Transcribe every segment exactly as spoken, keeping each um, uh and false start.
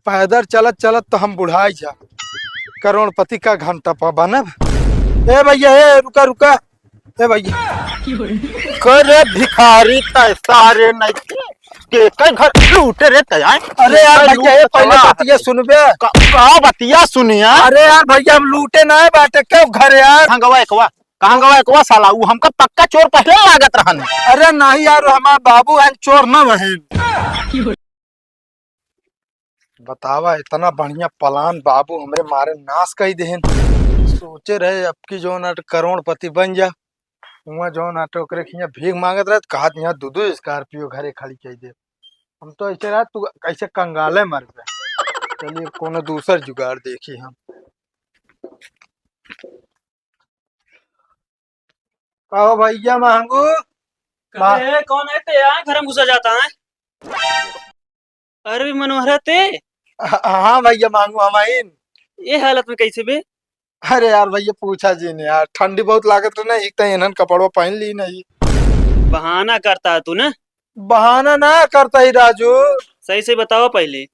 पैदल चलत चलत तो हम बुढ़ाई जा, करोड़पति का घंटा पा बनब। ए भैया, ए रुका रुका, ए भैया। करे भिखारी तै सारे नहीं के, के घर लूटे रे तै आए। अरे यार भैया, ये पहले बतिया सुनबे। का, का बतिया सुनिया? अरे यार भैया, हम लूटे ना है बाटे, क्यों घर यार? कहाँ गवा एकवा? कहाँ गवा एकवा साला? उ हमका पक्का चोर पहले लागत रहन। अरे नहीं यार, हमार बाबू हैं, चोर ना बहन। बतावा, इतना बढ़िया प्लान बाबू हमरे मारे नाश कई देहन। सोचे रहे अब की जौन आटे करोड़पति बन जा, हुआ जौन आटे ओकरे खिया भीख मांगत रहे, कहा यहाँ दू दू स्कॉर्पियो घरे खड़ी कई दे। हम तो ऐसे रहा तू कैसे कंगाले मर गए। चलिए कोनो दूसर जुगाड़ देखी हम। कहो भैया मांगू। कहे, कौन है ते यहाँ घर में घुसा जाता है? अरे मनोहरा ते? ह-, हाँ भैया मांगू हम आइन। ये हालत में कैसे बे? अरे यार भैया पूछा जी नहीं यार, ठंडी बहुत लागत रहे ना, एक तो इन्हन कपड़वा पहन ली नहीं। बहाना करता है तू ना। बहाना ना करता ही राजू। सही से बताओ पहले।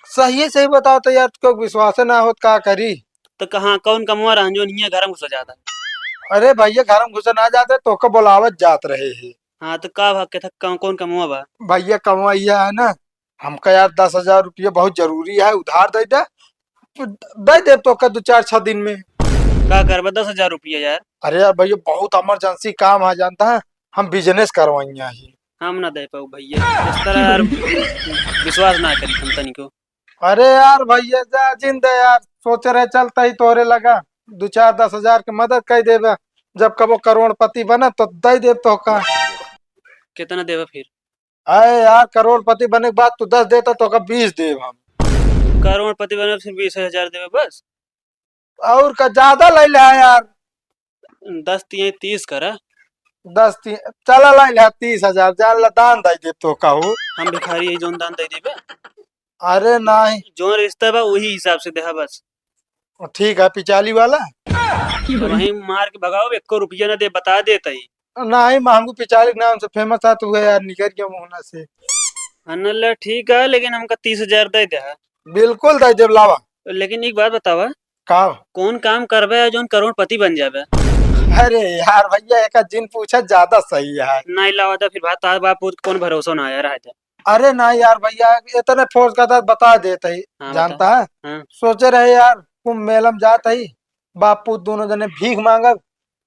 सही सही बताओ तो यार, तुमको विश्वास ना होत का करी? तो कहाँ कौन कमवा रहन जो नहीं घर में घुसा जाता? अरे भैया घर में घुसा ना जाते, तोहका बुलावत जात रहे ही। हाँ तो का भाग के था, कौन, कौन कमवा बा? भैया कमवा यह है ना, हमका यार दस हजार रुपया बहुत जरूरी है, उधार दे दे, दे दे तोहका दो चार छह दिन में। का करबा दस हजार रुपया यार? अरे यार भैया बहुत इमरजेंसी काम है जानता है, हम बिजनेस करवाइया ही। हम ना दे पाऊ भैया, इस तरह यार विश्वास ना करी हम तनिको। अरे यार भैया जा जिंदे यार, सोचे रहे चलता ही तोहरे लगा, दो चार दस हजार के मदद कई देबे, जब कबो करोड़पति बने तो दे देब तोहका। कितना देबे फिर? अरे यार करोड़पति बने के बाद तू दस देता तोहका बीस देब हम। करोड़पति बने फिर बीस हजार देबे बस? और का ज्यादा ले ले यार। दस तिया तीस करा। दस ती-, चला लाई लिहा तीस हजार, जान ला दान दे दे तो कहू। हम भिखारी है, जौन दान दे देबे? अरे नहीं। जौन रिश्ता बा, वही हिसाब से देहा बस। ठीक है, पिचाली वाला? वहीं मार के भगाओ, एको रुपया ना दे, बता देता ही। नहीं, महंगू पिचाली के नाम से फेमस है, तू है यार, निकल गया मुहना से। हाँ, न ले, ठीक है, लेकिन हमका तीस हजार दे देहा। बिल्कुल दे देब, लावा। लेकिन एक बात बतावा, का? कौन काम करबे जौन करोड़पति बन जाबे? अरे यार भैया, एका जिन पूछा ज्यादा सही है। नहीं लावा था फिर बात, तार बाप पूत कौन भरोसा ना आया रहा था। अरे ना यार भैया, इतने फोर्स का था, बता देते ही। हाँ, जानता बता। है? हाँ। सोचे रहे यार, कुंभ मेला में जात ही, बाप पूत दोनों जने भीख मांगब,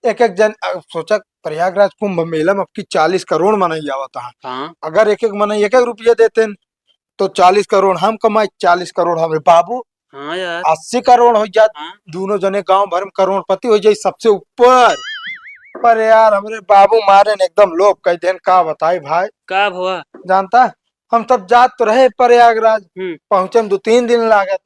एक एक जन, अ, सोचा प्रयागराज कुंभ मेला में अब की चालीस करोड़ मनई आवत है। हाँ। अगर एक एक मनई एक एक रुपया देते न, तो चालीस करोड़ हम कमाई, चालीस करोड़ हमरे बाबू, हाँ यार। अस्सी करोड़ हो जात, हाँ। दोनों जने गांव भर में करोड़पति हो जाई, सबसे ऊपर। पर यार, हमरे बाबू मारे न एकदम लोभ कई देन, का बताई भाई। का भवा? जानता, हम सब जात तो रहे प्रयागराज, हम्म। पहुंचे में दो तीन दिन लागत,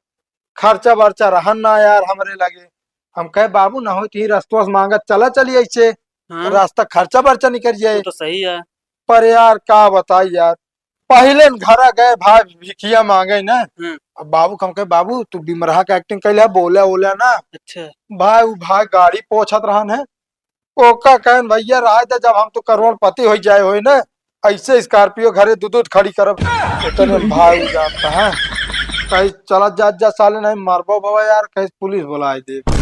खर्चा बर्चा रहन ना यार हमरे लगे। हम कहे, "बाबू, ना होई तो ही रस्तवा से मांगत चला चली ऐसे, हाँ। रास्ता खर्चा बर्चा निकल जाए।" वो तो सही है। पर यार, का बताई यार, पहिले न घरा गए भाई भिखिया मांगे ना। हम्म। अब बाबू के हम कहे, "बाबू, तू बिमरहा के एक्टिंग कैले है, बोले ओले ना।" अच्छा। भाई, वो भाई गाड़ी पोछत रहन है, ओका कहन, "भैया, रह दे, जब हम तो करोड़पति हो जाए होई ना, ऐसे स्कॉर्पियो घरे दू दू खड़ी करब।" इतने में भाई जानता है, कहीं चला जा, जा साले, नहीं मरबो बाबा यार, कहीं पुलिस बुलाए दे।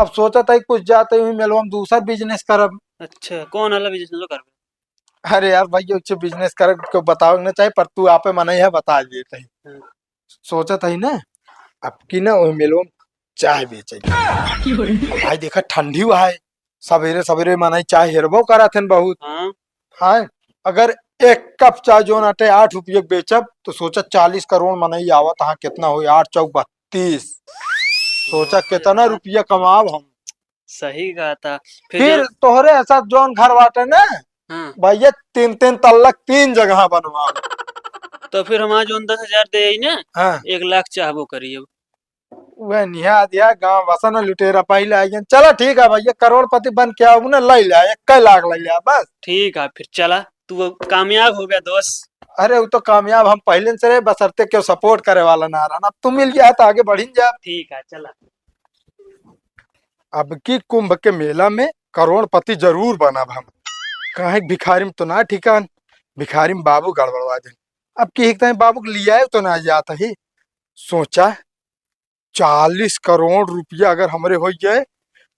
अब सोचत ही कुछ जाते हुए मेलवा में दूसरा बिजनेस करब। अच्छा, कौन वाला बिजनेस करबे? अरे यार भैया, उच्च बिजनेस करे के बतावे के ना चाही, पर तू आपे मनई है, बता देते ही। हाँ। सोचत ही ना, अब की ना ओही मेलवा में चाय बेचे। अब भाई देखा, ठंडी हुआ है, सवेरे सवेरे मनई चाय हेरबो करत हन बहुत। हाँ। हाँ, अगर एक कप चाय जौन आटे आठ रुपये के बेचब, तो सोचा चालीस करोड़ मनई आवत, हाँ, कितना होई? आठ चौक बत्तीस। सोचा हाँ, कितना यार। रुपया कमाब हम। सही कहा था। फिर फिर जो तोहरे ऐसा जौन घर बाटे ना, हाँ। भैया, तीन तीन तल्ला तीन जगह बनवाओ। तो फिर हमार जौन दस हजार दे आई ना, हाँ। एक लाख चाहबो करी अब। वह निहा दिया गाँव बसा ना लुटेरा पहले आई गन। चला ठीक है भैया, करोड़पति बन के आओ ना, ले लिया, एक लाख ले लिया बस। ठीक है, फिर चला, तू अब कामयाब हो गया दोस्त। अरे, वो तो कामयाब हम पहले से रहे, बसरते क्यों सपोर्ट करे वाला ना रहा। अब तू मिल गया है तो आगे बढ़िन जा। ठीक है, चला। अब की कुंभ के मेला में करोड़पति जरूर बनब हम। काहे भिखारी में तो ना ठिकान, भिखारी में बाबू गड़बड़वा दे। अब की एक बाबू के लियाए तो ना जात ही। सोचा, चालीस करोड़ रुपया अगर हमरे होइ जाए,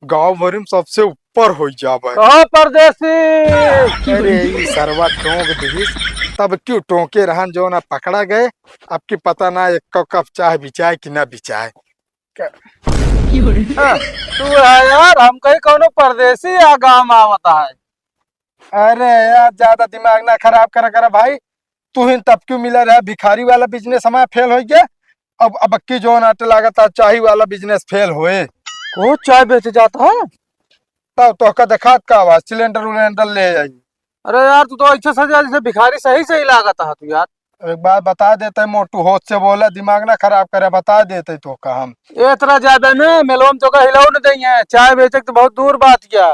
गाँव भर में सबसे ऊपर होइ जावे। कहो परदेसी। अरे, ई सरवा टोंक दिहिस, तब क्यों टोंके रहन, जो ना पकड़ा गए। अब की पता ना एक कप चाय बिचाए कि ना बिचाए। हाँ, तू है यार, हम कहीं कौनो परदेसी या गाँव में आवता है। अरे यार, ज्यादा दिमाग ना खराब करा करा भाई। तू ही तब क्यों मिला रहा, भिखारी वाला बिजनेस हमारा फेल हो गया। अब अब की जोन आटे लागत है, चाय वाला बिजनेस फेल होए। वो चाय बेचे जाता है? तब तोहका देखात का आवाज, सिलेंडर उलेंडर ले आई। अरे यार, तू तो ऐसे सजा जैसे भिखारी सही सही लागत है तू यार। एक बात बता देते मोटू, होश से बोला, दिमाग ना खराब करे, बता देते तोहका हम। ए, इतना ज्यादा ना, मेलवा में तोहका हिलाऊ न देंगे, चाय बेचे के तो बहुत दूर बात क्या।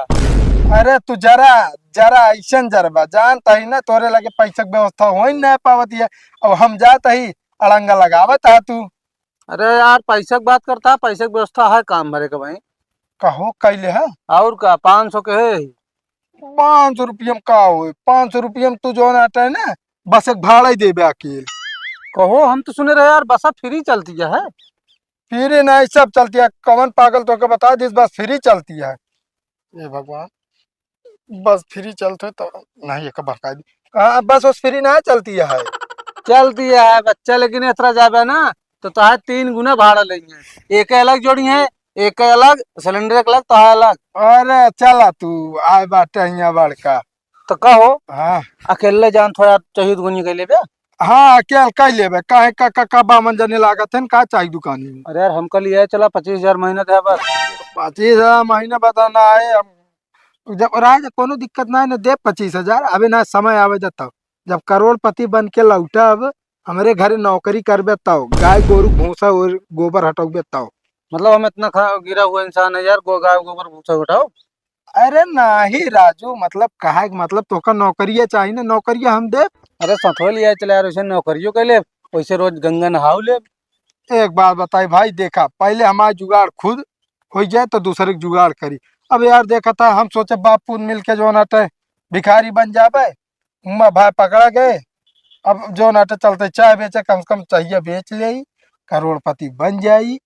अरे तू जरा, जरा ऐसन जरबा, जानता ही ना तोरे लगे पैसा के व्यवस्था हो ही ना पावत है। अब हम जात ही, अड़ंगा लगावत है तू। अरे यार, पैसा की बात करता है, पैसा की व्यवस्था है काम भरे के भाई। कहो कैले है? और का, पाँच सौ के है। पाँच सौ रुपया में का होई? पाँच सौ रुपया में तू जौन आटा है ना, बस एक भाड़ा ही देबे अकेल। कहो, हम तो सुने रहे यार, बस अब फ्री चलती है। फ्री नहीं, सब चलती है। कौन पागल तोके बता दिस बस फ्री चलती है? ए भगवान, बस फ्री चलत है तो नहीं, एक बहकाई दी। हाँ, बस उस फ्री ना चलती है। चलती है बच्चा, लेकिन इतना जाबे ना तो तोहार तीन गुना भाड़ा लेंगे। एक अलग जोड़ी है, एक अलग सिलेंडर, एक अलग, तोहार अलग। अरे चला तू, आए बाटे हियाँ बड़का। तो कहो, हाँ। अकेले जान थोड़ा चाहिए दुकानी के लेबे? हाँ, अकेल कई लेबे, काहे का, का, का बामन जने लागत है, का चाहिए दुकानी में? अरे यार, हमका लिया चला, पच्चीस हजार महीना दे बस। पच्चीस हजार महीना बता ना आए, हम जब राज कोनो दिक्कत ना है ना, दे पच्चीस हजार, अबे ना समय आवे दे तब, जब करोड़पति बन के लौटब, हमरे घरे नौकरी करबे तब, गाय गोरू भूसा और गोबर हटौबे तब। मतलब हम इतना खा-, गिरा हुआ इंसान है यार, गो-, गाय गोबर भूसा उठाओ? अरे नाही राजू, मतलब कहा है कि मतलब तोका नौकरिया चाहिए ना, नौकरिया हम दे। अरे सथवा लिया चले यार, वैसे नौकरियों कर ले, वैसे रोज गंगा नहाओ ले। एक बात बताई भाई, देखा पहले हमारा जुगाड़ खुद हो जाए तो दूसरे के जुगाड़ करी। अब यार देखा था, हम सोचे बाप पूत मिल के जो नाटे भिखारी बन जाबे, उम्मा भाई पकड़ा गए। अब जो नाटे चलते चाय बेचे, कम से कम चाहिए बेच ले, करोड़पति बन जाई।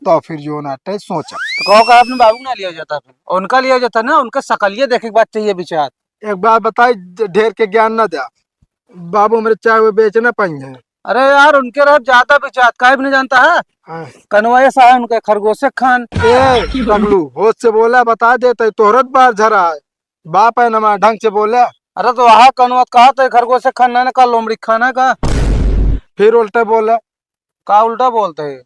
तो फिर जो नाटे सोचा। तो कहो का अपने बाबू ना लिया जाता, फिर उनका लिया जाता ना, उनका सकलिया देखे के बाद चाहिए विचार। एक बात बताई, ज-, ढेर के ज्ञान ना द्या। बाबू मेरे चाय वो बेच ना पाई है। अरे यार, उनके रहे ज्यादा विचार, काहे भी नहीं जानता है? हाँ। कनवाए सा है उनके खरगोशे खान। ए, पगलू, होश से बोला, बता देते, तोहरत बार झरा है। बाप है नमा, ढंग से बोला। अरे तो वहाँ कनवत कहा तो खरगोशे खान ना, ना का लोमड़ी खाना का। फिर उल्टे बोला। का उल्टा बोलते हैं?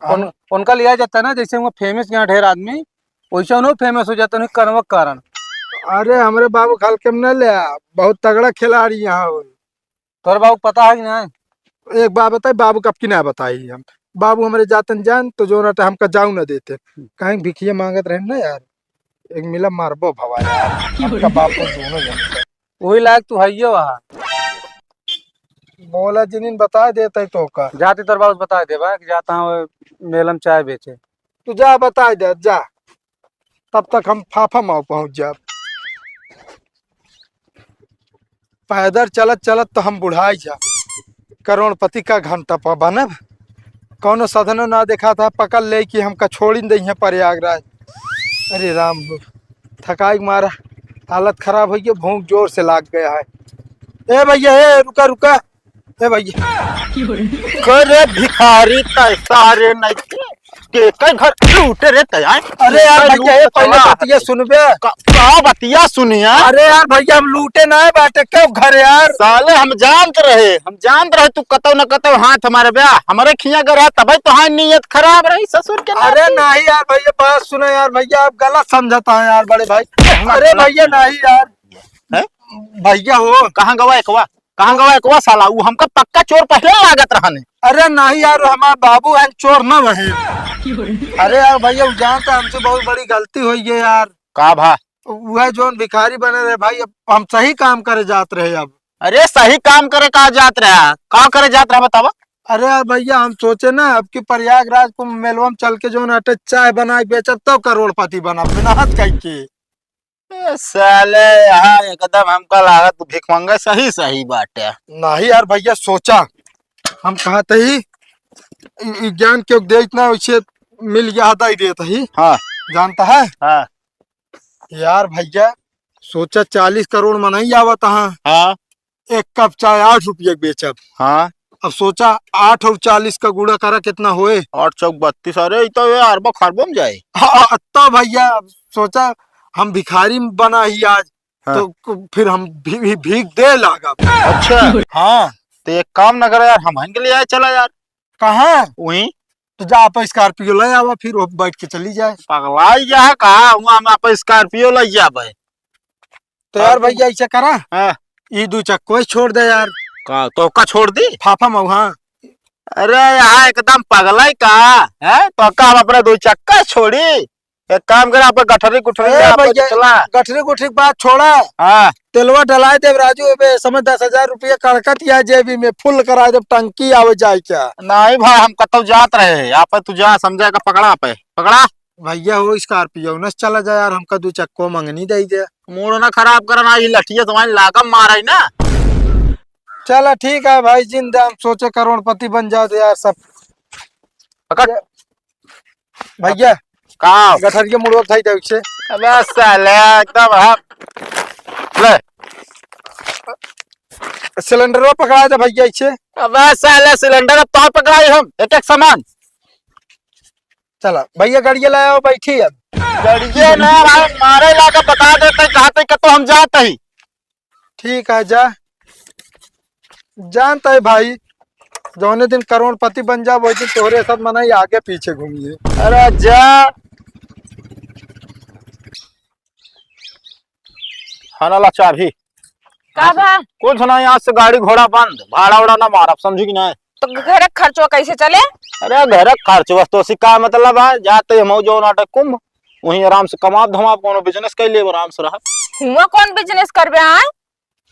हाँ। उन-, उनका लिया जाता है ना, जैसे वो फेमस यहाँ ढेर आदमी, वैसे उन्हों फेमस हो जाते हैं कनवा के कारण। अरे हमरे बाबू खाल के न ले आ, बहुत तगड़ा खिलाड़ी यहाँ हो। तोहरे बाबू के पता है कि नहीं? एक बात बताई, बाबू कब की ना बताई हम। बाबू हमरे जातन जान तो जो ना हमका जाऊ ना देते, कहीं भिखिया मांगत रहे ना यार। एक मिला मारबो भवा यार, हमका बाप को दोनों जन। वही लायक तू हइये वहाँ। बोला जिनिन बता देते तो का। जाते तोर बाबू बता देबा कि जाता हूँ मेलम चाय बेचे। तू जा बता दे, जा। तब तक हम फाफा माऊ पहुँच जाब। पैदल चलत चलत तो हम बुढ़ाई जा। करोड़पति का घंटा पर बनब। कौनो साधनो ना देखा था, पकड़ ले कि हमका छोड़िन दे यहाँ प्रयागराज। अरे राम, थकाई के मारा हालत खराब हो गई, भूख जोर से लाग गया है। ए भैया, ए रुका, रुका, ए भैया। करे भिखारी तय सारे नहीं के, के कई घर लूटे रे तय आए। अरे यार के भैया, लूटे ये पहले तय बतिया सुनबे। का, का बतिया सुनिया? अरे यार भैया, हम लूटे ना है बाटे क्यों घर यार? साले हम जानत रहे, हम जानत रहे तू कतौ न कतौ हाथ हमारे बे, हमरे खिया कर है, तबे तो हाँ नीयत खराब रही ससुर के अरे नाती। नहीं यार भैया, बात सुनो यार भैया, आप गलत समझता है यार बड़े भाई। अरे भैया नहीं यार। हैं? भैया हो। कहाँ गवा एकवा? कहाँ गवा एकवा साला? वो हमका पक्का चोर पहले लागत रहने। अरे नहीं यार, हमार बाबू हैं, चोर ना वही। अरे यार भैया, वो जानता हमसे बहुत बड़ी गलती हुई है यार। का भा? वह जोन भिखारी बने रहे भाई, अब हम सही काम करे जात रहे अब। अरे सही काम करे का जात रहा? का करे जात रहा बतावा? अरे यार भैया, हम सोचे ना अब की प्रयागराज को मेलवा में चल के जोन अटे चाय बनाए बेचब तो करोड़पति बनब, मेहनत कई के। ए, साले, यहाँ एकदम हमका लागत भिखमंगा सही सही बाटे। नहीं यार भैया, सोचा, हम कहत ही इ, इ ज्ञान के उपदेश ना, उसे मिल गया था, ही देत ही। हाँ। जानता है? हाँ। यार भैया, सोचा चालीस करोड़ मनई आवत हाँ। हाँ। एक कप चाय आठ रुपया के बेचब। हाँ। अब सोचा, आठ और चालीस का गुणा करा, कितना होए? आठ चौक बत्तीस। अरे, ई तो ये अरबों खरबों में जाए। हाँ, तो भैया, अब सोचा, हम भिखारी बना ही आज, हाँ। तो क-, फिर हम भी, भी, भीख दे लागब। अच्छा। हाँ। तो एक काम ना करा यार, हम के लिए आए चला यार। कहाँ? वहीं। तो जा, आप स्कॉर्पियो ले आवा, फिर वो बैठ के चली जाए। पगलाई जा है का? हुआ हम आप स्कॉर्पियो ले जाबे। तो यार हाँ। भैया, ऐसे करा, हाँ। ई दो चक्को ही छोड़ दे यार। का, तो का छोड़ दी? फाफा मऊ, हाँ। अरे, यहाँ एकदम पगलाई का है? तो का हम अपने दो चक्का छोड़ी? एक काम करा, आप गठरी गुठरी ए ले, आप भैया, चला। गठरी गुठरी की बात छोड़ा। हाँ। तेलवा डलाए देब राजू, एबे समय दस हजार रुपया कड़कत या जेबी में फुल कराए देब, टंकी आवे जाए क्या? नहीं भाई, हम कतौ जात रहे, आप तू जा, समझा का पकड़ा पे, पकड़ा। भैया हो, स्कॉर्पियो न चला जाए यार, हमका दो चक्को मंगनी दे दे। मूड ना खराब करना, ये लठिया तुम्हारी लागम मारा ही ना। चला ठीक है भाई, जिंदा हम सोचे करोड़पति बन जाओ तो यार सब। पकड़। भैया, का? गठरिया मुड़वा उठाई दे उसे। अबे साले, एकदम हम। ले। सिलेंडरवा पकड़ा दे भैया इसे। अबे साले, सिलेंडर अब तो पकड़ाई हम, एक एक सामान। चला, भैया, गड़िया लाया हो, बैठी अब। गड़िया ना भाई, मारे लाके बता देते, कहाँ तक तो हम जाते ही। ठीक है, जा। जानता है भाई, जौने दिन करोड़पति बन जाब, वही दिन तोहरे साथ मनई आगे पीछे घूमिए। अरे जा। हाँ ना, ला चाबी। का बा? कुछ ना, यहाँ से गाड़ी घोड़ा बंद, भाड़ा उड़ा ना मारब, समझी कि ना? तो घर के खर्चवा कैसे चले? अरे घर के खर्चवा तो सी का मतलब है, जाते हम जो नाटक कुंभ, वहीं आराम से कमाब धमाब, कोनो बिजनेस कर लेब, आराम से रह। हुआ कौन बिजनेस करबे आए?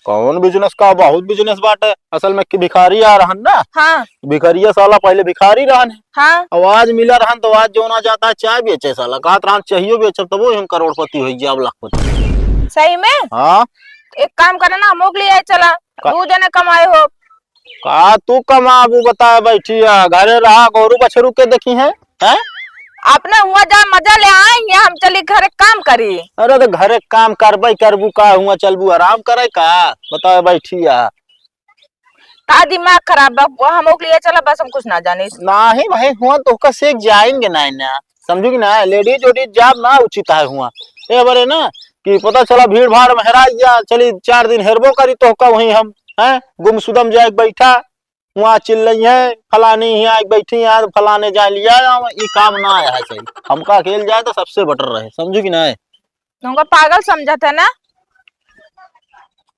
कौन बिजनेस का, बहुत बिजनेस बाटे। असल में कि भिखारी आ रहन ना। हाँ। भिखारिया साला पहले भिखारी रहन है। हाँ। अब आज मिला रहन तो आज जो ना जाता है चाय बेचे साला, कहत रहन चाहिए बेचब तब हम करोड़पति हो जाब, लाखपति। सही में? हाँ। एक काम करे ना, हमोक लिए आए चला, का? दू जने कमाए हो। का तू कमाबू, बताए बैठी है, घरे रहा, गोरू बछरू के देखी है, हैं? अपने हुआ जा मजा ले आए, यहाँ हम चली घरे काम करी। अरे तो घरे काम करबे करबू का, हुआ चलबू आराम करे का, बताए बैठी है। का दिमाग खराब बा, हमोक लिए चला, बस हम कुछ ना जाने। नाही भाई, हुआ तो का से जाएंगे ना, ना समझू कि ना, लेडीज वेडीज जाब ना उचित है हुआ। ए बरे ना कि पता चला भीड़ भाड़ में हेरा गया, चली चार दिन हेरबो करी तो का वहीं हम, हैं, गुमसुदम जाए बैठा, वहाँ चिल्लई है, फलानी यहाँ बैठी, यहाँ फलाने जाए लिया, यहाँ ई काम ना आया है सही। हमका अकेल जाए तो सबसे बेटर रहे, समझू कि ना? तुमका पागल समझत है ना?